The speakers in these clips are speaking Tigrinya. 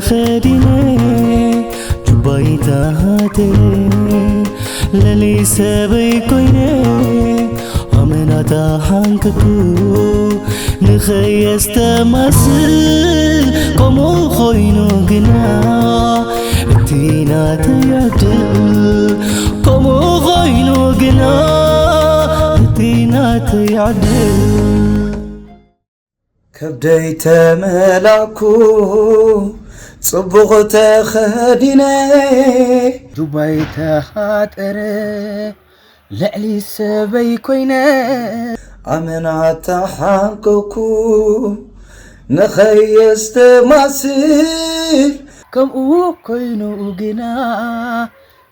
ኸዲነ ጁባይ ተሃተ ለሊ ሰበይ ኮይነ ኣመናታ ሓንክኩ ንኸየስተማስል ከምኡ ኮይኑ ግና እቲ ናተይ ዕድል ከምኡ ኮይኑ ግና እቲ ናተይ ዕድል ከብደይ ተመላኩ ጽቡቕ ተኸዲነ ጁባይ ተሃጠረ ልዕሊ ሰበይ ኮይነ ኣመና ተሓንከኩ ንኸየስተማስል ከምኡ ኮይኑ ግና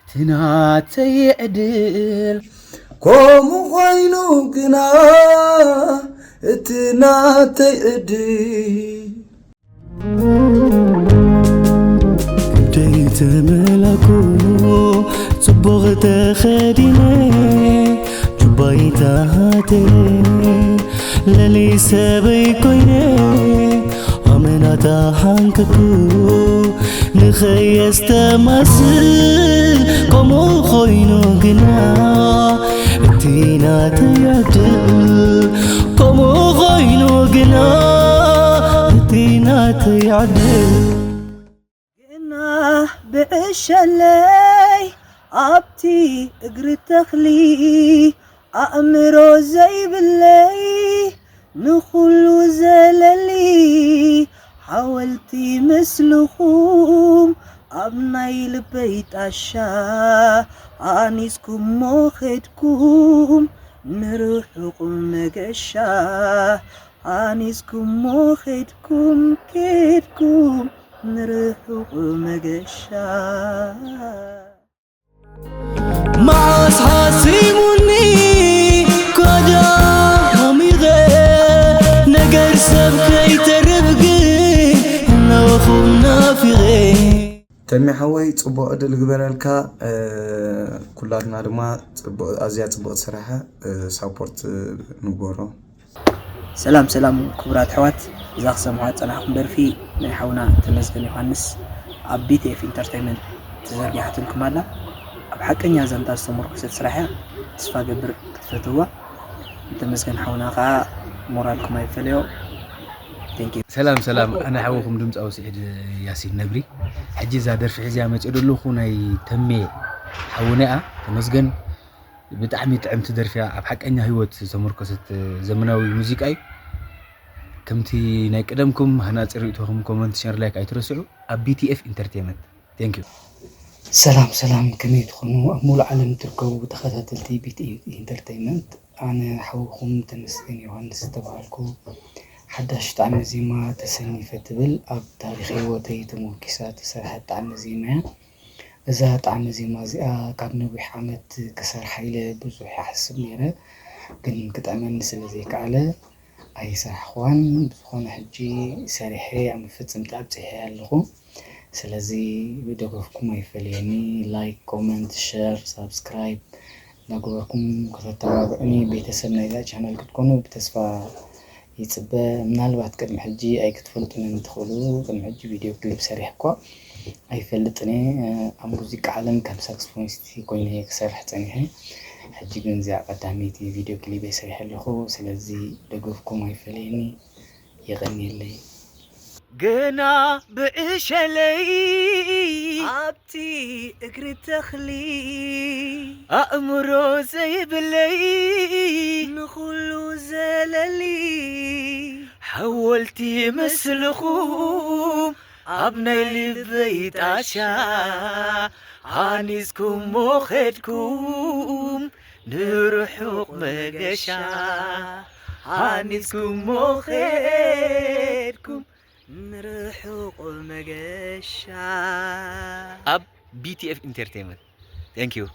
እቲ ናተይ ዕድል ከምኡ ኮይኑ ግና እቲ ናተይ ዕድል ከብደይ ተመላኩ ጽቡቕ ተኸዲነ ጁባይ ተሃተ ለሊ ሰበይ ኮይነ ኣመናታ ሓንክኩ ንኸየስተማስል ከምኡ ኮይኑ ግና እቲ ናተይ ዕድል ከምኡ ኮይኑ ግና እቲ ናተይ ዕድል ግና ብዕሸለይ ኣብቲ እግሪ ተኽሊ ኣእምሮ ዘይብለይ ንኹሉ ዘለሊ ሓወልቲ ምስልኹም ኣብ ናይ ልበይ ጣሻ ኣኒስኩሞ ኸድኩም ንርሑቕ መገሻ ኣኒስኩሞ ኸድኩም ኸድኩም ንርሑቕ መገሻ መዓስ ሓሲሙኒ ኮዳ ሃሚቐ ነገር ሰብ ከይተርፍ ግን ናባኹም ናፊቐ ተሚ ሓወይ ጽቡቕ ዕድል ግበረልካ። ኩላትና ድማ ኣዝያ ጽቡቕቲ ስራሓ ሳፖርት ንግበሮ። ሰላም ሰላም ክቡራት ኣሕዋት፣ እዛ ክሰምዑዋ ዝጸናሕኩም ደርፊ ናይ ሓውና ተመስገን ዮሃንስ ኣብ ቢቲኤፍ ኢንተርተይመንት ተዘርጊሓትልኩም ኣላ። ኣብ ሓቀኛ ዛንታ ዝተመርኮሰት ስራሕ እያ፣ ተስፋ ገብር ክትፈትውዋ። ንተመስገን ሓውና ከኣ ሞራልኩም ኣይፈለዮ። Thank you። ሰላም ሰላም፣ ኣነ ሓውኹም ድምጻዊ ስዒድ ያሲን ነብሪ። ሕጂ እዛ ደርፊ ሒዝያ መጽእ ዘለኹ ናይ ተሜ ሓውና እያ። ተመስገን ብጣዕሚ ጥዕምቲ ደርፊ እያ፣ ኣብ ሓቀኛ ህይወት ዝተመርኮሰት ዘመናዊ ሙዚቃ እዩ። ከምቲ ናይ ቀደምኩም ሃናጺ ርእይቶኹም ኮመንት፣ ሸር፣ ላይክ ኣይትረስዑ። ኣብ ቢቲኤፍ ኢንተርቴይመንት። Thank you። ሰላም ሰላም፣ ከመይ ትኾኑ ኣብ ሙሉእ ዓለም ትርከቡ ተኸታተልቲ ቢቲኤፍ ኢንተርቴይመንት? ኣነ ሓውኹም ተመስገን ዮሃንስ ዝተባሃልኩ። ሓዳሽ ጣዕመ ዜማ ተሰኒፈ ትብል ኣብ ታሪኽ ህይወተይ ተሞርኪሳ እተሰርሐት ጣዕመ ዜማ እያ። እዛ ጣዕመ ዜማ እዚኣ ካብ ነዊሕ ዓመት ክሰርሓ ኢለ ብዙሕ ይሓስብ ነይረ፣ ግን ክጥዕመኒ ስለ ዘይከኣለ ኣይሰራሕኩዋን። ብዝኾነ ሕጂ ሰሪሐ ኣብ መፈጸምታ ኣብጺሐያ ኣለኹ። ስለዚ ደገፍኩም ኣይፈለየኒ። ላይክ፣ ኮመንት፣ ሸር፣ ሳብስክራይብ እናገበርኩም ከተተባብዑኒ ቤተሰብ ናይዛ ቻነል ክትኮኑ ብተስፋ ይጽበ። ምናልባት ቅድሚ ሕጂ ኣይክትፈልጡኒ እንትኽእሉ፣ ቅድሚ ሕጂ ቪድዮ ክሊፕ ሰሪሐ እኳ ኣይፈልጥን እየ። ኣብ ሙዚቃ ዓለም ከም ሳክስፎኒስት ኮይነ እየ ክሰርሕ ጸኒሐ። ሕጂ ግን እዚኣ ቀዳመይቲ ቪድዮ ክሊፕ እየ ሰሪሐ ኣለኹ። ስለዚ ደገፍኩም ኣይፈለየኒ። የቐንየለይ። ገና ብዕሸለይ ኣብቲ እግሪ ተኽሊ ኣእምሮ ዘይብለይ ንኹሉ ዘለሊ ሓወልቲ ምስልኹም ኣብ ናይ ልበይ ጣሻ ሃኒጽኩሞ ኸድኩም ንርሑቕ መገሻ ሃኒጽኩሞ ኸድኩም ንርሑቕ መገሻ ኣብ ቢቲኤፍ ኢንተርቴይመንት። Thank you።